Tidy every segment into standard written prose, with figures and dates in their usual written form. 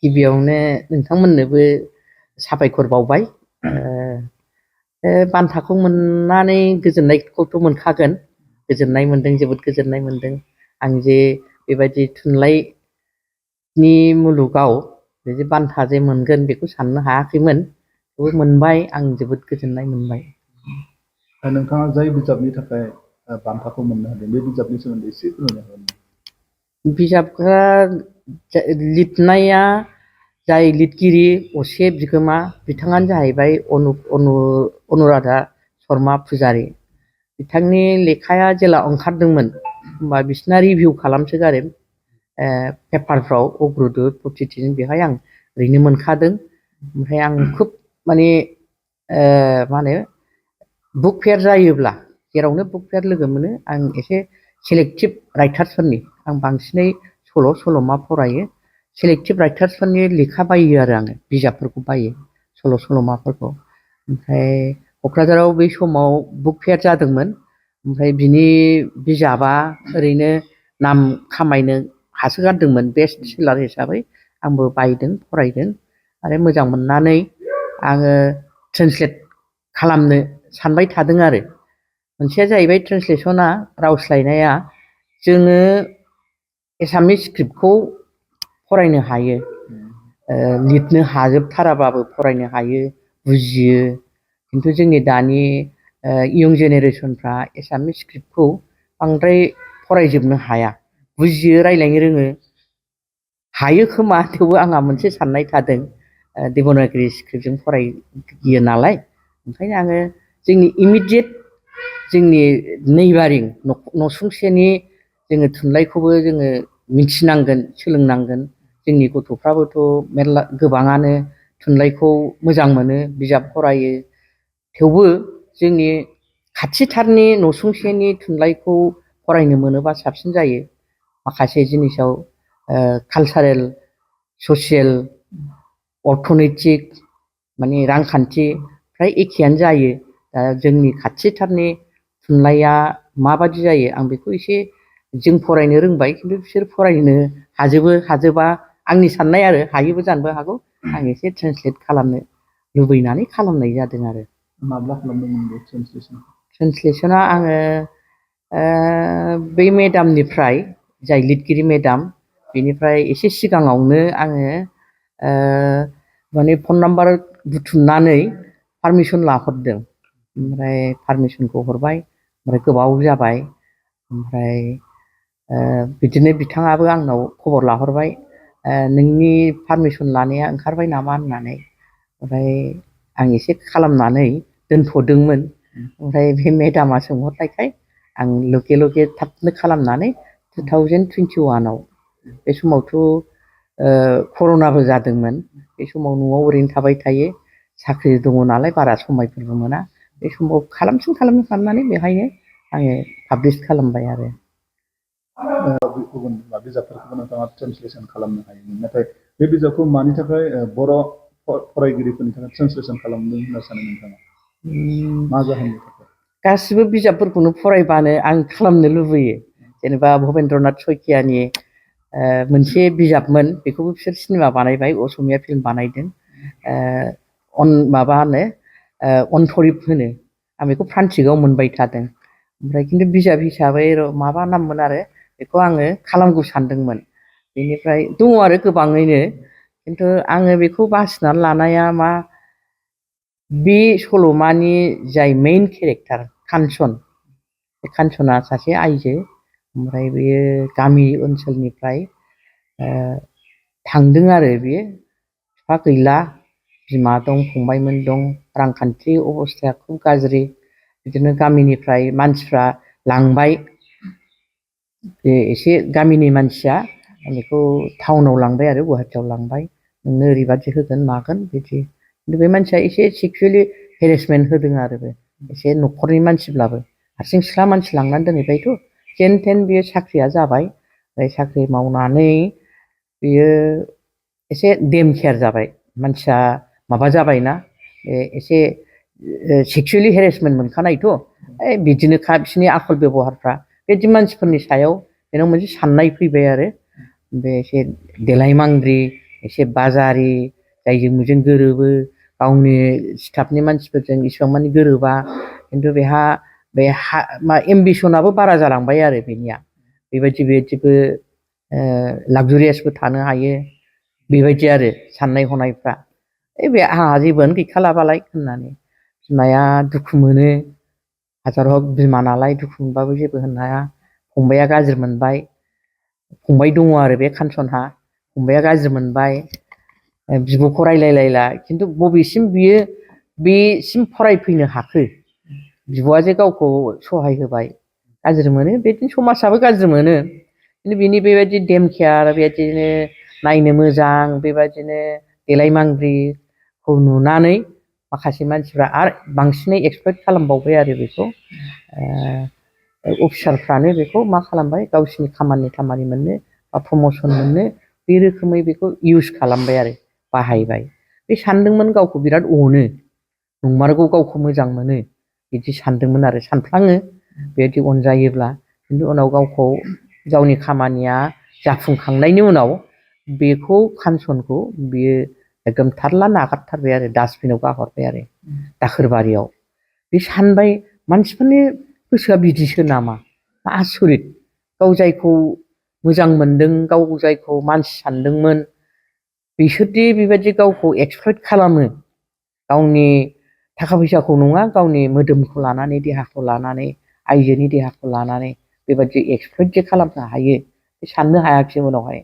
गिबियावनो नोंथांमोननोबो साबायखर बावबाय। बान्थाखौ मोननानै गोजोननायखौथ' मोनखागोन। गोजोननाय मोनदों, जोबोद गोजोननाय मोनदों। आं जे बेबायदि थुनलाइनि मुलुगाव बिदि बान्था जे मोनगोन बेखौ साननो हायाखैमोन। थेवबो मोनबाय, आं जोबोद गोजोननाय मोनबाय। नोंथाङा जाय बिजाबनि थाखाय बान्थाखौ मोननो हादों बे बिजाबनि सोमोन्दै एसे फोरमायनो हागोन नामा? बिजाबखौ लिरनाया जाय लिरगिरि असे बिगोमा बिथाङानो जाहैबाय अनुराधा शर्मा पुजारी। बिथांनि लेखाया जेला ओंखारदोंमोन होमबा बिसिना रिभिउ खालामसोगारो पेपारफ्राव अग्रदुत प्रतिदिन, बेवहाय आं ओरैनो मोनखादों। ओमफ्राय आं खुब माने मा होनो बुक फेयार जायोब्ला जेरावनो बुक फेयार लोगो मोनो आं एसे सेलेक्टिभ राइटार्सफोरनि, आं बांसिनै सल'मा फरायो। सेलेक्टिभ राइटार्सफोरनि लेखा बायो आरो आङो, बिजाबफोरखौ बायो, सल'माफोरखौ। ओमफ्राय क'क्राझाराव बै समाव बुक फेयार जादोंमोन। ओमफ्राय बिनि बिजाबा ओरैनो नाम खामायनो हासोगारदोंमोन बेस्ट सेलार हिसाबै। आंबो बायदों, फरायदों आरो मोजां मोननानै आङो ट्रेन्सलेट खालामनो सानबाय थादों आरो। मोनसेया जाहैबाय ट्रेन्सलेसना, रावस्लायनाया। जोङो एसामिस स्क्रिप्टखौ फरायनो हायो, लिरनो हाजोबथाराबाबो फरायनो हायो, बुजियो। खिन्थु जोंनि दानि इयं जेनेरेसनफ्रा एसामिस स्क्रिप्टखौ बांद्राय फरायजोबनो हाया। बुजियो, रायज्लायनो रोङो, हायो खोमा, थेवबो आंहा मोनसे साननाय थादों देबनागिरि स्क्रिप्टजों फरायो नालाय। ओंखायनो आङो जोंनि इमिडियेट, जोंनि नेइबारिं नसुंसेनि जोङो थुनलाइखौबो जोङो मिथिनांगोन, सोलोंनांगोन। जोंनि गथ'फ्राबोथ' मेरला गोबाङानो थुनलाइखौ मोजां मोनो, बिजाब फरायो। थेवबो जोंनि खाथिथारनि नसुंसेनि थुनलाइखौ फरायनो मोनोबा साबसिन जायो। माखासे जिनिसाव कालसारेल, ससियेल, अर्थनैतिक, माने रांखान्थि फ्राय एखेयानो जायो। दा जोंनि खाथिथारनि थुनलाइया माबादि जायो आं बेखौ एसे, जों फरायनो रोंबाय खिन्थु बिसोर फरायनो हाजोबा आंनि साननाय आरो, हायोबो जानोबो हागौ। आं एसे ट्रेन्सलेट खालामनो लुबैनानै खालामनाय जादों आरो। माब्ला खालामदोंमोन बे ट्रेन्सलेसन? ट्रेन्सलेसना आङो बै मेडामनिफ्राय, जाय लिरगिरि मेडाम, बेनिफ्राय एसे सिगाङावनो आङो माने फन नाम्बार बुथुमनानै पारमिसन लाहरदों। ओमफ्राय पारमिसनखौ हरबाय, ओमफ्राय गोबाव जाबाय। ओमफ्राय बिदिनो बिथाङाबो आंनाव खबर लाहरबाय, नोंनि पारमिसन लानाया ओंखारबाय नामा होननानै। ओमफ्राय आं एसे खालामनानै दोनथ'दोंमोन। ओमफ्राय बे मेडामा सोंहरनायखाय आं लगे थाबनो खालामनानै 2021आव, बे समावथ' कर'नाबो जादोंमोन। बे समाव न'आव ओरैनो थाबाय थायो, साख्रि दङ नालाय बारा समायफोरबो मोना। बे समाव खालामनानै बेहायनो आङो पाब्लिस खालामबाय आरो। गुबुन बिजाबफोरखौबो नोंथाङा ट्रेन्सलेसन खालामनो हायोमोन, नाथाय बे बिजाबखौ मानि थाखाय बर' फरायगिरिफोरनि थाखाय ट्रेन्सलेसन खालामदों होनना सानो नोंथाङा? मा जाहोननि थाखाय? गासिबो बिजाबफोरखौनो फरायबानो आं खालामनो लुबैयो। जेनेबा भबेन्द्रनाथ सयकियानि मोनसे बिजाबमोन, बेखौबो बिसोर सिनेमा बानायबाय, असमिया फिल्म बानायदों। माबा होनो अनथरिब होनो, आं बेखौ फ्रान्तिकआव मोनबाय थादों। ओमफ्राय खिन्थु बिजाब हिसाबै माबा नाममोन आरो, बेखौ आङो खालामगौ सानदोंमोन। बेनिफ्राय दङ आरो गोबाङैनो, खिन्थु आङो बेखौ बासिनानै लानाया मा, बे सल'मानि जाय मेइन केरेक्टार कान्चन, बे कान्चना सासे आइजो। ओमफ्राय बेयो गामि ओनसोलनिफ्राय थांदों आरो। बेयो बिफा गैला, बिमा दं, फंबायमोन दं, रांखान्थि अबस्थाया खुब गाज्रि। बिदिनो गामिनिफ्राय मानसिफ्रा लांबाय, बे एसे गामिनि मानसिया बेखौ टाउनाव लांबाय आरो, गुवाहाटियाव लांबाय, नोंनो ओरैबादि होगोन मागोन बिदि। खिन्थु बे मानसिया एसे सेक्सुवेलि हेरेसमेन्ट होदों आरो, बे एसे न'खरनि मानसिब्लाबो। हारसिं सिख्ला मानसि लांनानै दोनहैबायथ', जेन थेन बेयो साख्रिया जाबाय। ओमफ्राय साख्रि मावनानै बेयो एसे डेम केयार जाबाय। मानसिया माबा जाबायना, एसे सेक्सुवेलि हेरेसमेन्ट मोनखानायथ', बिदिनोखा बिसोरनि आखल बेब'हारफ्रा। बिदि मानसिफोरनि सायाव बेनाव मोनसे साननाय फैबाय आरो, बे एसे देलायमांद्रि एसे बाजारि जायजों मोजों गोरोबो गावनि स्टाफनि मानसिफोरजों इसिबां मानि गोरोबा खिन्थु बेहा बे एम्बिसनाबो बारा जालांबाय आरो बेनिया बेबायदिबो लाक्जारियासबो थानो हायो बेबायदि आरो साननाय हनायफ्रा बे आंहा जेबोआनो गैखालाबालाय होननानै बिमाया दुखु मोनो हाजार हक बिमा नालाय दुखु मोनबाबो जेबो होननो हाया फंबाया गाज्रि मोनबाय फंबाय दङ आरो बे कानसनहा फंबाया गाज्रि मोनबाय बिब'खौ रायलायलायला खिन्थु बबेसिम बियो बेसिम फरायफैनो हाखो बिब'आ जे गावखौ सहाय होबाय गाज्रि मोनो बिदिनो समाजाबो गाज्रि मोनो खिन्थु बिनि बेबायदि देमकेयार बेबायदिनो नायनो मोजां बेबायदिनो देलायमांग्रिखौ नुनानै माखासे मानसिफ्रा आरो बांसिनै एक्सपेक्ट खालामबावबाय आरो बेखौ अफिसारफ्रानो बेखौ मा खालामबाय गावसिनि खामानि मोननो बा प्रमसन मोननो बे रोखोमै बेखौ इउस खालामबाय आरो बाहायबाय बे सानदोंमोन गावखौ बिराद अनो नंमारगौ गावखौ मोजां मोनो बिदि सानदोंमोन आरो सानफ्लाङो बेबायदि अनजायोब्ला खिन्थु उनाव गावखौ गावनि खामानिया जाफुंखांनायनि उनाव बेखौ कानसनखौ बियो एकदम थारला नागारथारबाय आरो डास्टबिनाव गाहरबाय आरो दाखोरबारियाव बे सानबाय मानसिफोरनि गोसोआ बिदिसो नामा आसरित गाव जायखौ मोजां मोनदों गाव जायखौ मानसि सानदोंमोन बिसोरदि बेबायदि गावखौ एक्सप्लइट खालामो गावनि थाखा फैसाखौ नङा गावनि मोदोमखौ लानानै देहाखौ लानानै आइजोनि देहाखौ लानानै बेबायदि एक्सप्लइट जे खालामनो हायो साननो हायाखिसै उनावहाय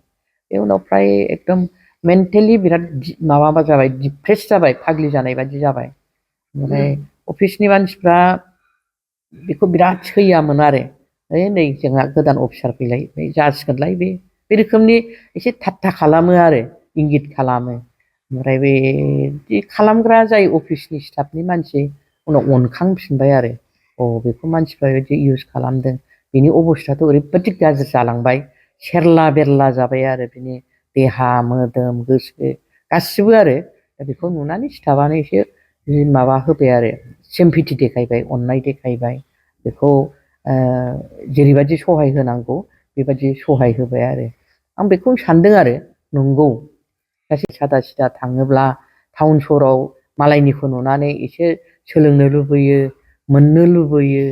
बे उनाव फ्राय एकदम मेन्टेलि बिराद माबा जाबाय डिप्रेस जाबाय फाग्लि जानाय बायदि जाबाय ओमफ्राय अफिसनि मानसिफ्रा बेखौ बिराद सैयामोन आरो नै जोंहा गोदान अफिसार फैलाय जासिगोनलाय बे रोखोमनि एसे थाट्टा खालामो आरो इंगित खालामो ओमफ्राय बेदि खालामग्रा जाय अफिसनि स्टाफनि मानसि उनाव अनखांफिनबाय आरो बेखौ मानसिफ्रा बेबायदि इउस खालामदों बिनि अबस्थायाथ' ओरैबायदि गाज्रि जालांबाय सेरला बेरला जाबाय आरो बिनि देहा मोदोम गोसो गासिबो आरो दा बेखौ नुनानै स्टाफानो एसे माबा होबाय आरो सिम्पेथि देखायबाय अननाय देखायबाय बेखौ जेरैबायदि सहाय होनांगौ बेबायदि सहाय होबाय आरो आं बेखौ सानदों आरो नंगौ सासे सादा सिदा थाङोब्ला टाउन सहराव मालायनिखौ नुनानै एसे सोलोंनो लुबैयो मोननो लुबैयो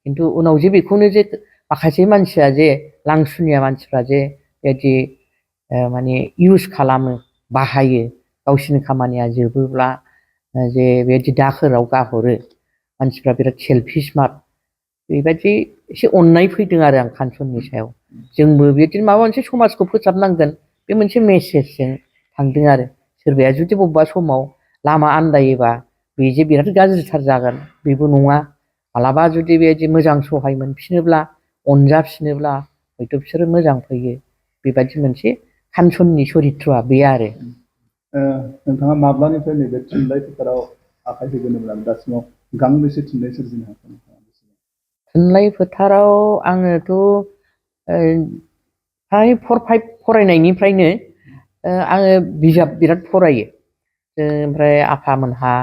खिन्थु उनाव जे बेखौनो जे माखासे मानसिया जे लांसुनिया मानसिफ्रा जे बेबायदि माने इउस खालामो बाहायो गावसिनि खामानिया जोबोब्ला जे बेबायदि दाखोराव गाहरो मानसिफ्रा बिराद सेलफिस बेबायदि एसे अननाय फैदों आरो आं कानसननि सायाव जोंबो बिदिनो माबा मोनसे समाजखौ फोसाबनांगोन बे मोनसे मेसेजजों थांदों आरो सोरबाया जुदि बबेबा समाव लामा आन्दायोबा बे जे बिराद गाज्रिथार जागोन बेबो नङा मालाबा जुदि बेबायदि मोजां सहाय मोनफिनोब्ला अनजाफिनोब्ला हयथ' बिसोरो मोजां फैयो बेबायदि मोनसे कानसननि सरित्रआ बे आरो नोंथाङा माब्लानिफ्राय नैबे थुनलाइ फोथाराव आखाइ होगोन होनब्ला दासिमाव गांबेसे थुनलाइ सोरजिनो हाखो थुनलाइ फोथाराव आङोथ' फ्राय 4-5 फरायनायनिफ्रायनो आङो बिजाब बिराद फरायो ओमफ्राय आफामोनहा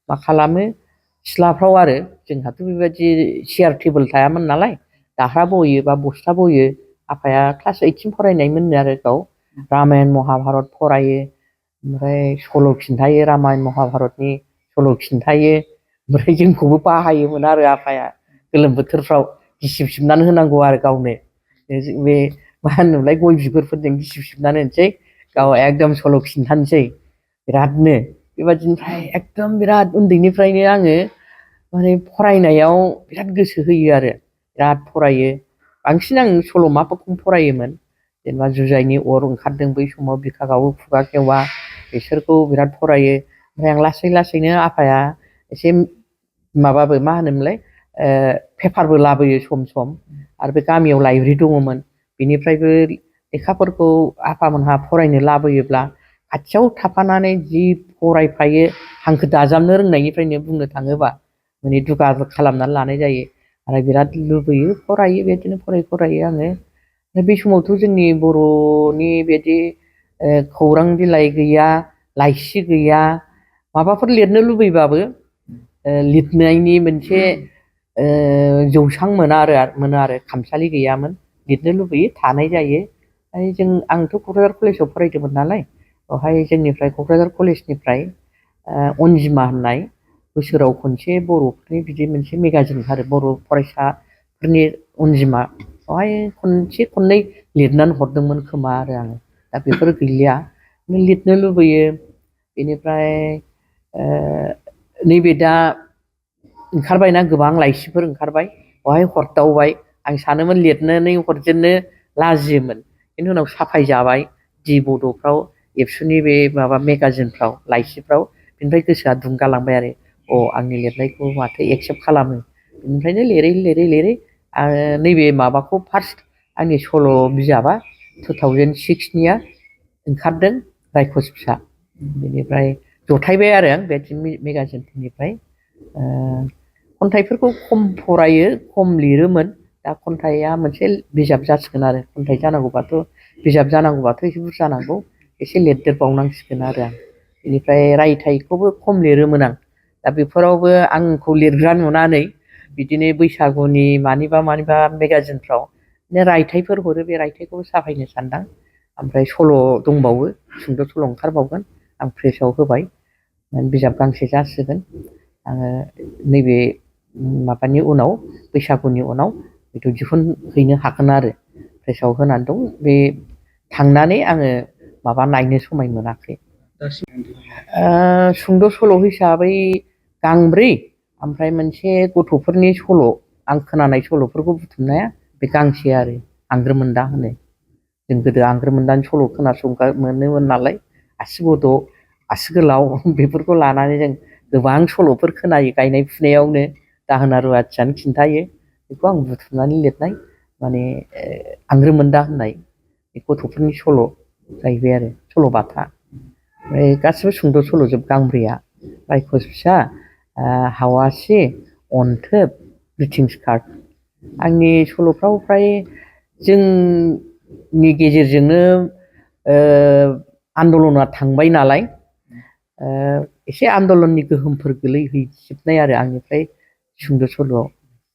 मा खालामो सिथ्लाफ्राव आरो जोंहाथ' बेबायदि चेयार टेबोल थायामोन नालाय दाह्रा बयो बा बस्था बयो आफाया क्लास 8सिम फरायनायमोन आरो गाव रामायण महाभारत फरायो ओमफ्राय सल' खिन्थायो रामायण महाभारतनि सल' खिन्थायो ओमफ्राय जोंखौबो बाहायोमोन आरो आफाया गोलोम बोथोरफ्राव गिसिब सिबनानै होनांगौ आरो गावनो बे मा होनोमोनलाय गय बिगुरफोरजों गिसिब सिबनानै होनोसै गाव एकदम सल' खिन्थानोसै बिरादनो बेबायदिनिफ्राय एकदम बिराद उन्दैनिफ्रायनो आङो माने फरायनायाव बिराद गोसो होयो आरो बिराद फरायो बांसिन आं सल'माफोरखौनो फरायोमोन जेनेबा जुजाइनि अर ओंखारदों बै समाव बिखा गावो खुगा खेवा बिसोरखौ बिराद फरायो ओमफ्राय आं लासै लासैनो आफाया एसे माबाबो मा होनोमोनलाय पेपारबो लाबोयो सम सम आरो बे गामियाव लाइब्रेरि दङमोन बेनिफ्रायबो लेखाफोरखौ आफामोनहा फरायनो लाबोयोब्ला खाथियाव थाफानानै जि फरायफायो हांखो दाजाबनो रोंनायनिफ्रायनो बुंनो थाङोबा माने दुगा खालामनानै लानाय जायो आरो बिराद लुबैयो फरायो बेदिनो फरायो आङो बे समावथ' जोंनि बर'नि बेदि खौरां बिलाइ गैया लाइसि गैया माबाफोर लिरनो लुबैबाबो लिरनायनि मोनसे जौसां मोनो आरो खामसालि गैयामोन लिरनो लुबैयो थानाय जायो आंथ' क'क्राझार कलेजाव फरायदोंमोन नालाय बेवहाय जोंनिफ्राय क'क्राझार कलेजनिफ्राय अनजिमा होननाय बोसोराव खनसे बर'फोरनि बिदि मोनसे मेगाजिन ओंखारो बर' फरायसाफोरनि अनजिमा बेवहाय खनसे खननै लिरनानै हरदोंमोन खोमा आरो आङो दा बेफोर गैलिया लिरनो लुबैयो बेनिफ्राय नैबे दा ओंखारबायना गोबां लाइसिफोर ओंखारबाय बेवहाय हरदावबाय आं सानोमोन लिरनानै हरजेननो लाजियोमोन बेनि उनाव साफाय जाबाय दि बड'फ्राव एबसुनि बे माबा मेगाजिनफ्राव लाइसिफ्राव बेनिफ्राय गोसोआ दुंगालांबाय आरो आंनि लिरनायखौ माथो एक्सेप्ट खालामो बेनिफ्रायनो लिरै लिरै लिरै नैबे माबाखौ फार्स्ट आंनि सल' बिजाबा 2006निया ओंखारदों रायखस फिसा बेनिफ्राय जथायबाय आरो आं बे मेगाजिनफोरनिफ्राय खन्थाइफोरखौ खम फरायो खम लिरोमोन दा खन्थाइया मोनसे बिजाब जासिगोन आरो खन्थाइ जानांगौबाथ' बिजाब जानांगौबाथ' एसे बुरजा नांगौ एसे लिरदेरबावनांसिगोन आरो आं बेनिफ्राय रायथाइखौबो खम लिरोमोन आं दा बेफोरावबो आंखौ लिरग्रा नुनानै बिदिनो बैसागुनि मानिबा मेगाजिनफ्राव रायथाइफोर हरो बे रायथाइखौबो साफायनो सानदां ओमफ्राय सल' दंबावो सुंद' सल' ओंखारबावगोन आं प्रेसआव होबाय बिजाब गांसे जासिगोन आङो नैबे माबानि उनाव बैसागुनि उनाव बेखौ दिहुनहैनो हागोन आरो प्रेसआव होनानै दं बे थांनानै आङो माबा नायनो समाय मोनाखै सुंद' सल' हिसाबै गांब्रै ओमफ्राय मोनसे गथ'फोरनि सल' आं खोनानाय सल'फोरखौ बुथुमनाया बे गांसे आरो आंग्रोमोन्दा होनो जों गोदो आंग्रोमोन्दानि सल' खोनासंनो मोनोमोन नालाय आसिबद' आसिगोलाव बेफोरखौ लानानै जों गोबां सल'फोर खोनायो गायनाय फुनायावनो दाहोना रुवाथियानो खिन्थायो बेखौ आं बुथुमनानै लिरनाय माने आंग्रोमोन्दा होननाय बे गथ'फोरनि सल' जाहैबाय आरो सल'बाथा ओमफ्राय गासिबो सुंद' सल'जोब गांब्रैया रायखस फिसा हावासि अनथोब ग्रिटिंस कार्ड आंनि सल'फ्राव फ्राय जोंनि गेजेरजोंनो आन्दलना थांबाय नालाय एसे आन्दलननि गोहोमफोर गोलैहैजोबनाय आरो आंनिफ्राय सुंद' सल'आव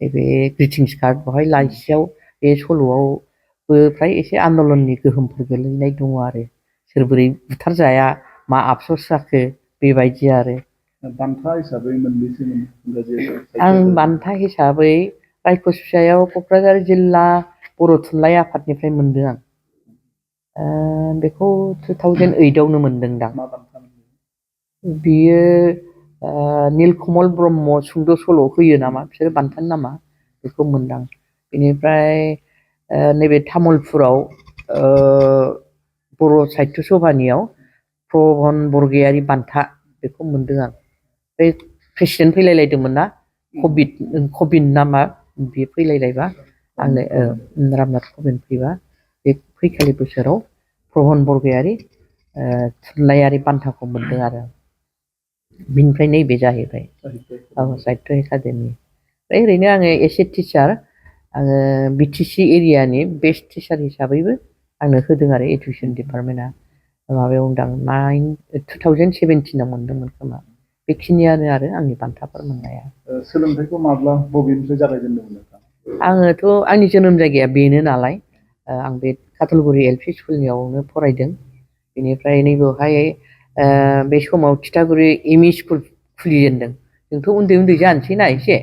बे ग्रिटिंस कार्ड बेवहाय लाइसियाव बे सल'आवबो फ्राय एसे आन्दलननि गोहोमफोर गोलैनाय दङ आरो सोर बोरै बुथारजाया मा आफस'स जाखो बेबायदि आरो बान्था हिसाबै मोनबेसे आं बान्था हिसाबै रायखस फिसायाव क'क्राझार जिल्ला बर' थुनलाइ आफादनिफ्राय मोनदों आं बेखौ 2008आवनो मोनदोंदां बियो नीलकमल ब्रह्म सुंद' सल' होयो नामा बिसोरो बान्थानि नामा बेखौ मोनदां बेनिफ्राय नैबे तामुलपुराव बर' साहित्य सभानियाव प्रबन बरगयारि बान्था बेखौ मोनदों आं बे प्रेसिडेन्ट फैलायलायदोंमोन ना कबिन नामा बे फैलायलायबा आंनो रामनाथ कबिन फैबा बे फैखालि बोसोराव प्रबन बरगयारि थुनलाइयारि बान्थाखौ मोनदों आरो बिनिफ्राय नैबे जाहैबाय साहित्य एकाडेमि ओरैनो आङो एसे टिचार आङो बिटिसि एरियानि बेस्ट टिचार हिसाबैबो आंनो होदों आरो एडुकेसन डिपार्टमेन्टआ माबायाव दां 2017आव मोनदोंमोन खोमा बेखिनियानो आरो आंनि बान्थाफोर मोननाया सोलोंथाइखौ माब्ला बबेनिफ्राय जागायजेनदोंमोन आङोथ' आंनि जोनोम जायगाया बेनो नालाय आं बे काटलगुरि एलपि स्कुलनियावनो फरायदों बेनिफ्राय नैबेवहाय बे समाव थिथागुरि एमइ स्कुल खुलिजेनदों जोंथ' उन्दै उन्दै जानोसै ना एसे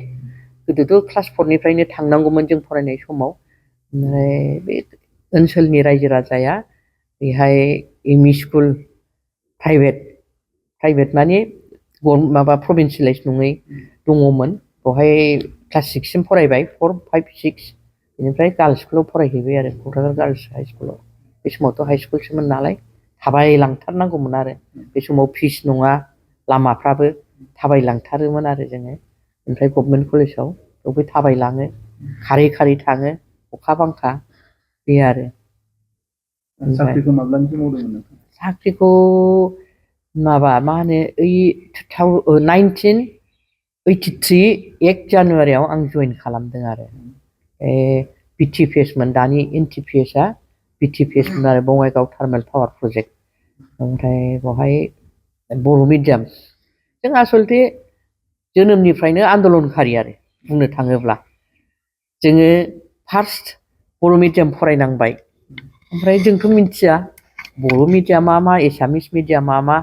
गोदोथ' क्लास 4निफ्रायनो थांनांगौमोन जों फरायनाय समाव ओमफ्राय बे ओनसोलनि रायजो राजाया बेहाय एमइ स्कुल प्राइभेट माने माबा प्रभिन्सियेलाइज नङै दङमोन बेवहाय क्लास 6सिम फरायबाय 4, 5, 6 बेनिफ्राय गार्लस स्कुलाव फरायहैबाय आरो क'क्राझार गार्लस हाइ स्कुलाव बे समावथ' हाइ स्कुलसोमोन नालाय थाबायलांथारनांगौमोन आरो बे समाव फिस नङा लामाफ्राबो थाबायलांथारोमोन आरो जोङो ओमफ्राय गभर्नमेन्ट कलेजाव बेवबो थाबायलाङो खारै खारै थाङो अखा बांखा बे आरो साख्रिखौ माब्लानिफ्राय मावदोंमोन साख्रिखौ माबा मा होनो 1983 1 जानुवारियाव आं जइन खालामदों आरो बिटिपिएसमोन दानि एनटिपिएसआ बिटिपिएसमोन आरो बङाइगाव थार्मेल पावार प्रजेक्ट ओमफ्राय बेवहाय बर' मिडियाम जों आसलथे जोनोमनिफ्रायनो आन्दलनखारि आरो बुंनो थाङोब्ला जोङो फार्स्ट बर' मिडियाम फरायनांबाय ओमफ्राय जोंथ' मिथिया बर' मिडियामा मा एसामिस मिडियामा मा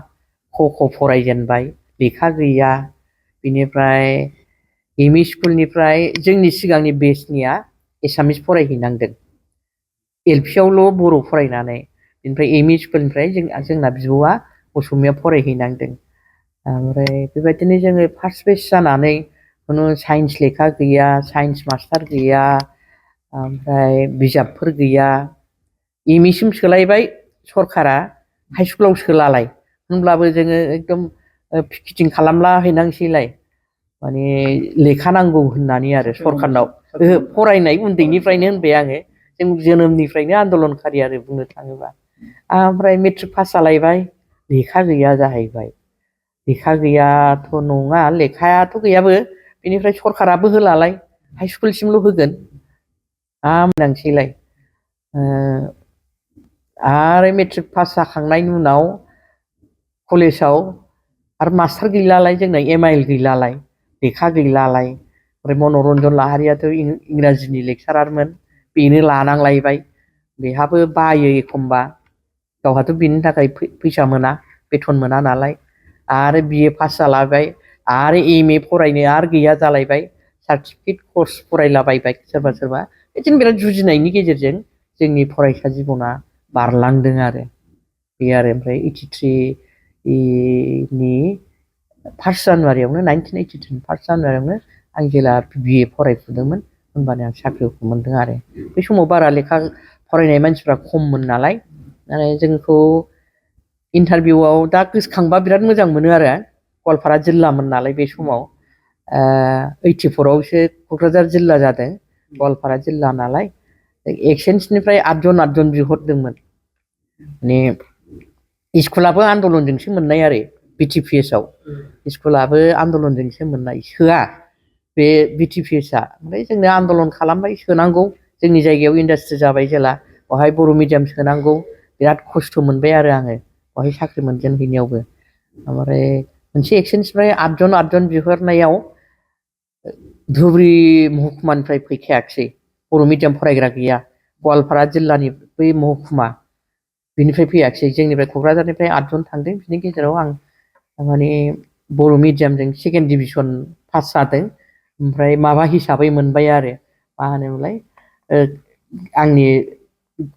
क फरायजेनबाय लेखा गैया बिनिफ्राय एम इ स्कुलनिफ्राय जोंनि सिगांनि बेचनिया एसामिस फरायहैनांदों एल पि आवल' बर' फरायनानै बिनिफ्राय एम इ स्कुलनिफ्राय जोंना बिब'आ असमिया फरायहैनांदों ओमफ्राय बेबायदिनो जोङो फार्स्ट बेच जानानै खुनु साइन्स लेखा गैया साइन्स मास्टार गैया ओमफ्राय बिजाबफोर गैया एम इ सिम सोलायबाय सरकारा हाइ स्कुलाव सोलालाय होनब्लाबो जोङो एकदम पिकेटिं खालामला हैनांसैलाय माने लेखा नांगौ होननानै आरो सरखारनाव फरायनाय उन्दैनिफ्रायनो होनबाय आङो जों जोनोमनिफ्रायनो आन्दलनखारि आरो बुंनो थाङोबा ओमफ्राय मेट्रिक पास जालायबाय लेखा गैया जाहैबाय लेखा गैयाथ' नङा लेखायाथ' गैयाबो बेनिफ्राय सरकाराबो होलालाय हाइ स्कुलसिमल' होगोन मोनांसैलाय आरो मेट्रिक पास जाखांनायनि उनाव कलेजाव आरो मास्टार गैलालाय जोंना एम आइ एल गैलालाय लेखा गैलालाय ओमफ्राय मनरन्जन लाहारियाथ' इंराजिनि लेक्सारारमोन बेनो लानांलायबाय बेहाबो बायो एखमबा गावहाथ' बेनि थाखाय फैसा मोना बेथन मोना नालाय आरो बिए पास जालायबाय आरो एम ए फरायनो आरो गैया जालायबाय सार्टिफिकेट कर्स फरायलाबायबाय सोरबा सोरबा बिदिनो बिराद जुजिनायनि गेजेरजों जोंनि फरायसा जिबना बारलांदों आरो बे आरो ओमफ्राय 83 नि फार्स्ट जानुवारियावनो 1983 फार्स्ट जानुवारियावनो आं जेला बिए फरायफुदोंमोन होनबानो आं साख्रिखौ मोनदों आरो बे समाव बारा लेखा फरायनाय मानसिफ्रा खममोन नालाय जोंखौ इन्टारभिउआव दा गोसोखांबा बिराद मोजां मोनो आरो गवालपारा जिल्लामोन नालाय बे समाव 84आवसो क'क्राझार जिल्ला जादों गवालपारा जिल्ला नालाय एक्सेन्सनिफ्राय 8 जन बिहरदोंमोन माने स्कुलाबो आन्दलनजोंसो मोननाय आरो BTPS-आव स्कुलाबो आन्दलनजोंसो मोननाय सोआ बे BTPS-आ ओमफ्राय जोंनो आन्दलन खालामबाय सोनांगौ जोंनि जायगायाव इन्डास्ट्रि जाबाय जेला बहाय बर' मिडियाम सोनांगौ बिराद खस्थ' मोनबाय आरो आङो बहाय साख्रि मोनजेनहैनायावबो ओमफ्राय मोनसे एक्सेन्सनिफ्राय 8 जन बिहरनायाव धुबुरी महकुमानिफ्राय फैखायाखिसै बर' मिडियाम फरायग्रा गैया गवालपारा जिल्लानि बै महकुमा बिनिफ्राय फैयाखिसै जोंनिफ्राय क'क्राझारनिफ्राय 8 जन थांदों बिनि गेजेराव आं माने बर' मिडियामजों सेकेन्ड डिभिजन पास जादों ओमफ्राय माबा हिसाबै मोनबाय आरो मा होनोमोनलाय आंनि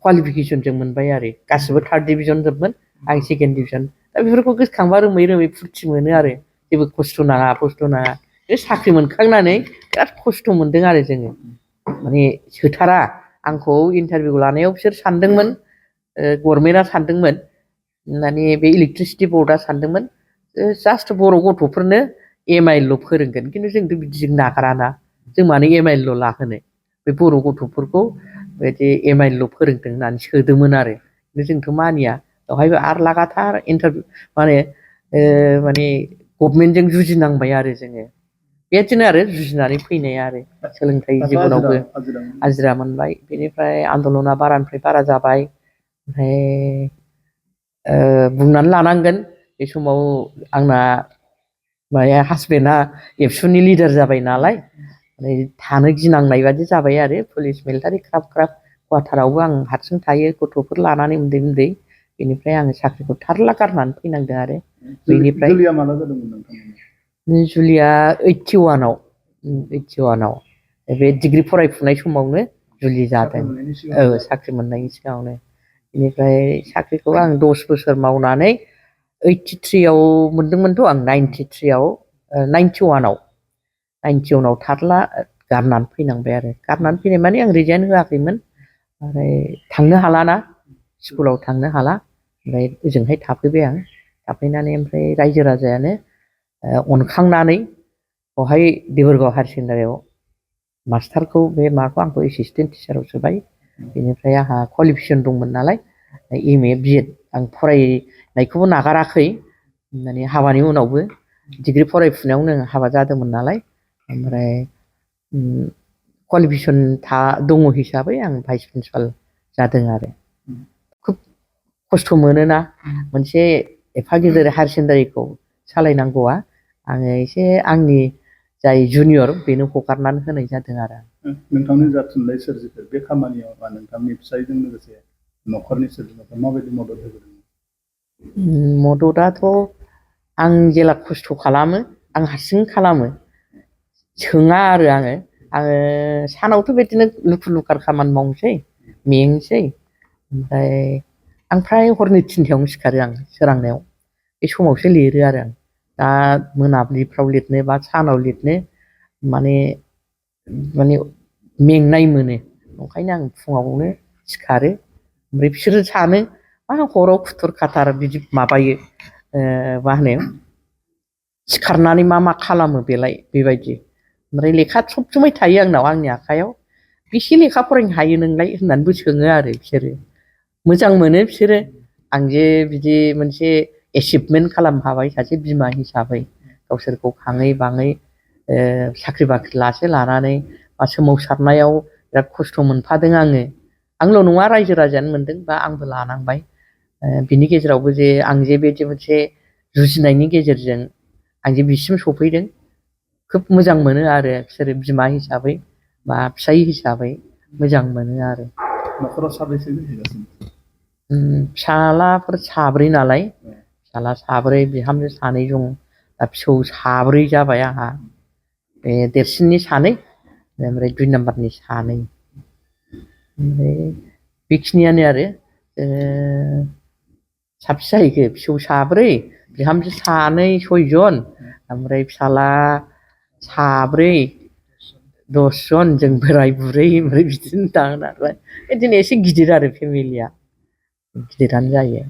क्वालिफिकेसनजों मोनबाय आरो गासिबो थार्ड डिभिजन जोबमोन आं सेकेन्ड डिभिजन दा बेफोरखौ गोसोखांबा रोमै फुरथि मोनो आरो जेबो खस्थ' नाङा बे साख्रि मोनखांनानै बिराद खस्थ' मोनदों आरो जोङो माने सोथारा आंखौ इन्टारभिउ लानायाव बिसोर सानदोंमोन गभर्नमेन्टआ सानदोंमोन माने बे इलेक्ट्रिसिटि बर्डआ सानदोंमोन जास्ट बर' गथ'फोरनो MIL ल' फोरोंगोन खिन्थु जोंथ' बिदिजों नागाराना जों मानो MIL ल' लाहोनो बे बर' गथ'फोरखौ बिदि MIL ल' फोरोंथों होननानै सोदोंमोन आरो खिन्थु जोंथ' मानिया बेवहायबो आरो लागाथार इन्टारभिउ माने गभर्नमेन्टजों जुजिनांबाय आरो जोङो बेदिनो आरो जुजिनानै फैनाय आरो सोलोंथाइ जिबनावबो आजिरा मोनबाय बेनिफ्राय आन्दलना बारानिफ्राय बारा जाबाय ओमफ्राय बुंनानै लानांगोन बे समाव आंना हासबेन्डआ एबसुनि लिडार जाबाय नालाय थानो गिनांनाय बादि जाबाय आरो पुलिस मिलिटारि ख्राब क्वार्टारावबो आं हारसिं थायो गथ'फोर लानानै उन्दै बेनिफ्राय आङो साख्रिखौ थारला गारनानै फैनांदों आरो बेनिफ्राय जुलिया माला जादोंमोन नोंथांमोनना जुलिया 81आव बे डिग्री फरायफुनाय समावनो जुलि जादों साख्रि मोननायनि सिगाङावनो बेनिफ्राय साख्रिखौ आं 10 बोसोर मावनानै 83आव मोनदोंमोनथ' आं 93आव 91आव थारला गारनानै फैनांबाय आरो गारनानै फैनाय माने आं रिजाइन होआखैमोन ओमफ्राय थांनो हालाना स्कुलाव थांनो हाला ओमफ्राय ओजोंहाय थाफैबाय आं थाफैनानै ओमफ्राय रायजो राजायानो अनखांनानै बहाय देबोरगाव हायार सेकेन्डारियाव मास्टारखौ बे माबाखौ आंखौ एसिसटेन्ट टिचाराव सोबाय बेनिफ्राय आंहा क्वालिफिकेसन दंमोन नालाय MA BEd आं फरायनायखौबो नागाराखै माने हाबानि उनावबो डिग्री फरायफुनायावनो हाबा जादोंमोन नालाय ओमफ्राय क्वालिफिकेसन दङ हिसाबै आं भाइस प्रिन्सिपाल जादों आरो खुब खस्थ' मोनोना मोनसे एफा गिदिर हायार सेकेन्डारिखौ सालायनांगौआ आङो एसे आंनि जाय जुनियर बेनो हगारनानै होनाय जादों आरो नोंथांनि जा थुनलाइ सोरजिफोर बे खामानियाव नोंथांनि फिसायजों लोगोसे न'खरनि सोद्रोमाफ्रा माबायदि मदद होबोदों? मददाथ' आं जेला खस्थ' खालामो आं हारसिं खालामो सोङा आरो आङो सानावथ' बिदिनो लुखुर लुखार खामानि मावनोसै मेंनोसै ओमफ्राय आं फ्राय हरनि 3थायावनो सिखारो आं सोरांनायाव बे समावसो लिरो आरो आं दा मोनाबिलिफ्राव लिरनो बा सानाव लिरनो माने मेंनाय मोनो ओंखायनो आं फुङावनो सिखारो ओमफ्राय बिसोरो सानो मा हराव खुथुर खाथार बिदि माबायो मा होनो सिखारनानै मा खालामो बेलाय बेबायदि ओमफ्राय लेखा सब समाय थायो आंनाव आंनि आखायाव बेसे लेखा फरायनो हायो नोंलाय होननानैबो सोङो आरो बिसोरो मोजां मोनो बिसोरो आं जे बिदि मोनसे एचिभमेन्ट खालामनो हाबाय सासे बिमा हिसाबै गावसोरखौ खाङै बाङै साख्रि बाख्रि लानानै बा सोमावसारनायाव बिराद खस्थ' मोनफादों आंल' नङा रायजो राजायानो मोनदों बा आंबो लानांबाय बिनि गेजेरावबो जे आं जे बिदि मोनसे जुजिनायनि गेजेरजों आं जे बिसिम सफैदों खोब मोजां मोनो आरो बिसोरो बिमा हिसाबै बा फिसाय हिसाबै मोजां मोनो आरो न'खराव साबैसे जाहैगासिनो? फिसालाफोर 3 नालाय फिसाला 3 बिहामजो 2 दं दा फिसौ 3 जाबाय आंहा बे देरसिननि 2 ओमफ्राय 2 नाम्बारनि 2 ओमफ्राय बेखिनियानो आरो साबेसे जाहैखो फिसौ 4 बिहामजो 2 6 ओमफ्राय फिसाला 4 10 जन जों बोराय बुरै ओमफ्राय बिदिनो दाहोना नालाय बिदिनो एसे गिदिर आरो फेमिलिया गिदिरानो जायो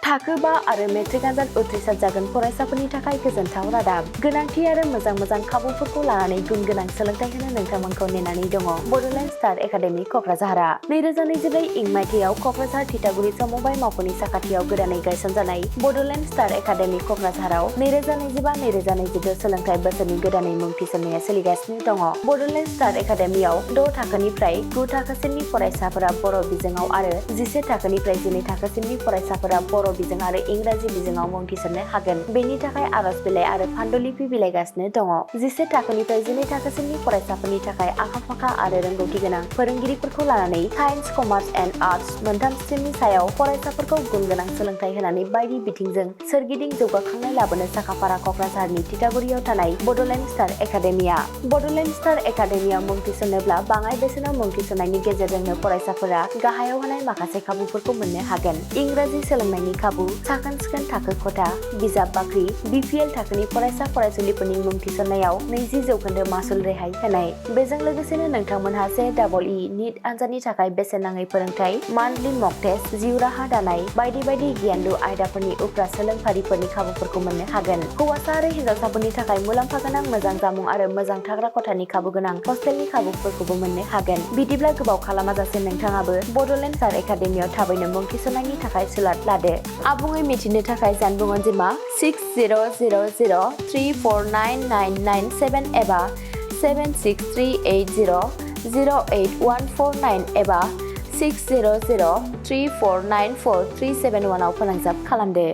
थाखो 5 आरो मेट्रिक आनजाद उथ्रिसार जागोन फरायसाफोरनि थाखाय गोजोनथाव रादाब गोनांथि आरो मोजां खाबुफोरखौ लानानै गुन गोनां सोलोंथाइ होनो नोंथांमोनखौ नेनानै दङ बड'लेण्ड स्टार एकाडेमि क'क्राझारआ 2024 इं मायथाइयाव क'क्राझार थिथागुरि समबाय मावख'नि साखाथियाव गोदानै गायसनजानाय बड'लेण्ड स्टार एकाडेमि क'क्राझाराव 2025-2026 सोलोंथाइ बोसोरनि गोदानै मुं थिसननाया सोलिगासिनो दङ बड'लेण्ड स्टार एकाडेमियाव 6 थाखोनिफ्राय 9 थाखोसिमनि फरायसाफोरा बर' बिजोङाव आरो 11 थाखोनिफ्राय 12 थाखोसिमनि फरायसाफोरा बर' बिजों आरो इंराजि बिजोङाव मुं थिसननो हागोन बेनि थाखाय आर'ज बिलाइ आरो फान्डुलिपि बिलाइगासिनो दङ 11 थाखोनिफ्राय 12 थाखोसिमनि फरायसाफोरनि थाखाय आखा-फाखा आरो रोंगौथि गोनां फोरोंगिरिफोरखौ लानानै साइन्स कमार्स एन्ड आर्टस मोनथाम स्ट्रिमनि सायाव फरायसाफोरखौ गुन गोनां सोलोंथाइ होनानै बायदि बिथिंजों सोरगिदिं जौगाखांनाय लाबोनो साखाफारा क'क्राझारनि थिथागुरियाव थानाय बड'लेण्ड स्टार एकाडेमिया बड'लेण्ड स्टार एकाडेमियाव मुं थिसननोब्ला बाङाइ बेसेनाव मुं थिसननायनि गेजेरजोंनो फरायसाफोरा गाहायाव होनाय माखासे खाबुफोरखौ मोननो हागोन इंराजि सोलोंनायनि खाबु साखोन-सिखोन थाखो खथा बिजाब बाख्रि BPL थाखोनि फरायसा फरायसुलिफोरनि मुं थिसननायाव 20% मासुल रेहाय होनाय बेजों लोगोसेनो नोंथांमोनहा JEE नीट आनजादनि थाखाय बेसेन नाङै फोरोंथाय मान्थलि मक टेस्ट जिउ राहा दानाय बायदि गियानलु आयदाफोरनि उफ्रा सोलोंफारिफोरनि खाबुफोरखौ मोननो हागोन हौवासा आरो हिन्जावसाफोरनि थाखाय मुलाम्फा गोनां मोजां जामुं आरो मोजां थाग्रा खथानि खाबु गोनां हस्टेलनि खाबुफोरखौबो मोननो हागोन बिदिब्ला गोबाव खालामाजासे नोंथाङाबो बड'लेण्ड स्टार एकाडेमियाव थाबैनो मुं थिसननायनि थाखाय सुलाद लादो आबुङै मिथिनो थाखाय जानबुं अनजिमा 6000349997 एबा 7638008149 एबा 6003494371 आव फोनांजाब खालामदो।